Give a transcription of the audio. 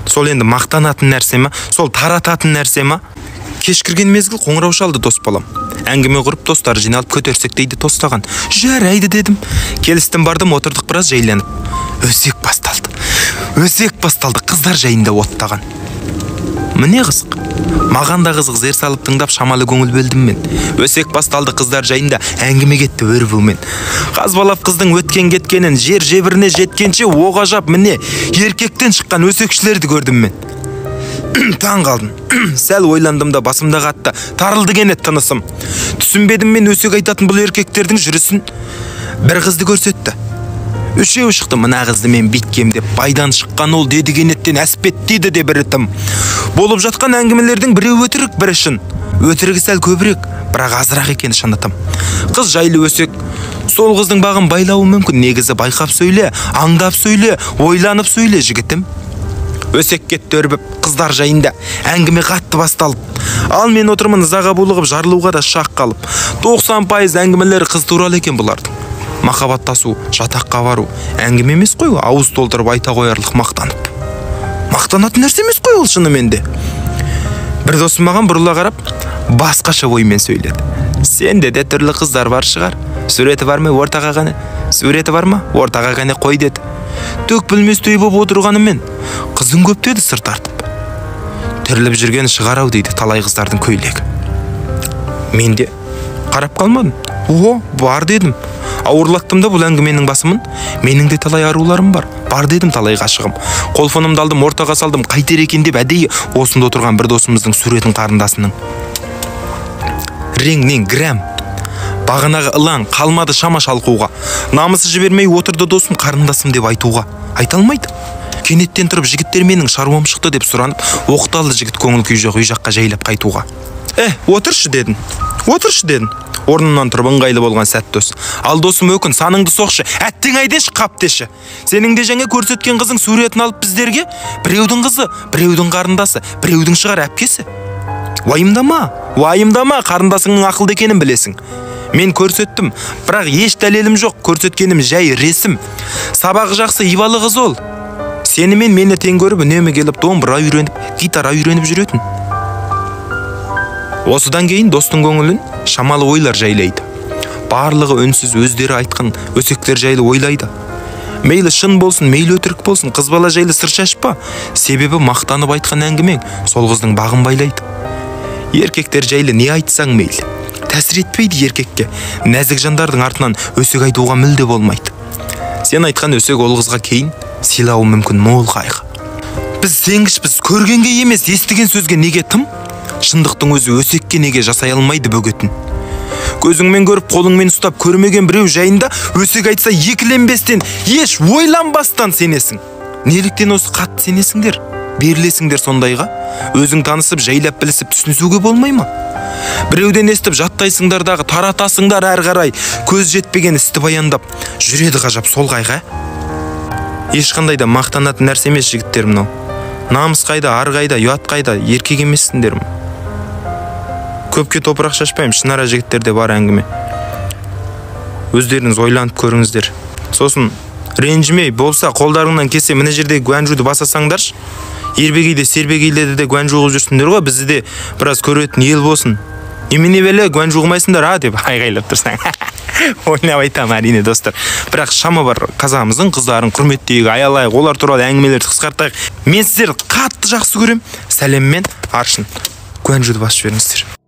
Сол енді мақтанатын нәрсе ма, сол тарататын нәрсе ма? Кеш кірген мезгіл қоңырау шалды дос балам. Әңгіме құрып достар жиналып көтерсек дейді тостаған. Жарайды дедім. Келістім, бардым, отырдық біраз жайланып. Өсек басталды. Өсек басталды, қыздар жайында оттаған. Міне қызық. Маған да қызық, зер салып тыңдап шамалы көңіл бөлдім мен. Өсек басталды қыздар жайында, әңгіме кетті өрбумен. Қазбалап қыздың өткен кеткенін, жер жебіріне жеткенше оғажап міне еркектен шыққан өсекшілерді көрдім мен. Таң қалдым. Сәл ойландым да басымда қатты тарылды кенет тынысым. Түсінбедім мен өсек айтатын бұл еркектердің жүрісін. Бір қызды көрсетті. Үшеуі шықты, мына қызды мен бүйткем деп, байдан шыққан ол деді кенеттен, әспеттеді де бірі тым. Болып жатқан әңгімелердің біреуі өтірік, бірі шын. Өтірігі сәл көбірек, бірақ азырақ екен шыны тым. Қыз жайлы өсек, сол қыздың бағын байлауы мүмкін. Негізі байқап сөйле, аңдап сөйле, ойланып сөйле жігітім. Өсек кетті өрбіп, қыздар жайында әңгіме қатты басталып. Ал мен отырмын ызаға булығып, жарылуға да шақ қалып. 90% әңгімелері қыз туралы екен бұлардың. Махаббаттасу, жатаққа бару әңгіме емес қой, ауыз толтырып айта қоярлық мақтанып. Мақтанатын нәрсе емес қой ол шынымен де. Бір досым маған бұрыла қарап, басқаша оймен сөйледі. Сенде де түрлі қыздар бар шығар. Суреті бар ма ортаға қане? Суреті бар ма? Ортаға қане қой деді. Төк білместей боп отырғанымен, қызың көп деді сыр тартып. Тіріліп жүрген шығар ау дейді талай қыздардың көйлегі. Мен де қарап қалмадым. О, бар дедім. Ауырлаттым да бұл әңгіменің басымын. Менің де талай аруларым бар. Бар дедім талай ғашығым. Қолфонымды алдым, ортаға салдым, қайтер екен деп әдейі осында отырған бір досымыздың суретін қарындасының. Реңнен грам. Бағанағы ылаң қалмады шама шалқуға. Намысы жібермей отырды досым қарындасым деп айтуға. Айта алмайды. Кенеттен тұрып жігіттер менің шаруам шықты деп сұранып, оқталды жігіт көңіл күй жоқ үй жаққа жайлап қайтуға. Отыршы дедім. Отыршы дедім. Орнымнан тұрып ыңғайлы болған сәт дос. Ал досым өкін, саныңды соқшы, әттең айдеші, қап деші. Сенің де жаңа көрсеткен қызың суретін алып біздерге, біреудің қызы, біреудің қарындасы, біреудің шығар әпкесі. Уайымдама, уайымдама, қарындасыңның ақылды екенін білесің. Мен көрсеттім, бірақ еш дәлелім жоқ, көрсеткенім жай ресім. Сабағы жақсы, ибалы қыз ол. Сенімен мені тең көріп, үнемі келіп домбыра үйреніп, гитара үйреніп жүретін. Осыдан кейін достың көңілін шамалы ойлар жайлайды. Барлығы үнсіз өздері айтқан өсектер жайлы ойлайды. Мейлі шын болсын, мейлі өтірік болсын, қыз бала жайлы сыр шашпа. Себебі мақтанып айтқан әңгімең сол қыздың бағын байлайды. Еркектер жайлы не айтсаң мейлі, тәсір етпейді еркекке. Нәзік жандардың артынан өсек айтуға мүлде болмайды. Сен айтқан өсек ол қызға кейін сыйлауы мүмкін мол қайғы. Біз сенгішпіз, көргенге емес, естіген сөзге неге тым? Шындықтың өзі өсекке неге жасай алмайды бөгетін. Көзіңмен көріп, қолыңмен ұстап, көрмеген біреу жайында өсек айтса екіленбестен, еш ойланбастан сенесің. Неліктен осы қатты сенесіңдер? Берілесіңдер сондайға? Өзің танысып, жайлап білісіп түсінісуге болмай ма? Біреуден естіп жаттайсыңдар дағы, таратасыңдар әрі қарай, көз жетпеген істі баяндап, жүреді ғажап сол қайғы. Ешқандай да мақтанатын нәрсе емес жігіттер мынау. Намыс қайда, ар қайда, ұят қайда, еркек емессіңдер ме? Көпке топырақ шашпаймын, шынара жігіттерде бар әңгіме. Өздеріңіз ойланып көріңіздер. Сосын ренжімей болса қолдарыңнан келсе мына жердегі Гуанчжуды басасаңдаршы. Ербегейде сербегейлерді де Гуанчжу қылып жүрсіңдер ғой, бізді де біраз көретін ел болсын. Немене бәле Гуанчжу қылмайсыңдар, а деп айғайлап тұрсаң. Ойнап айтамын әрине достар. Бірақ шама бар, қазағымыздың қыздарын құрметтейік, аялайық, олар туралы әңгімелерді қысқартайық. Мен сіздерді қатты жақсы көрем. Сәлеммен Аршын. Гуанчжуды басып жіберіңіздер.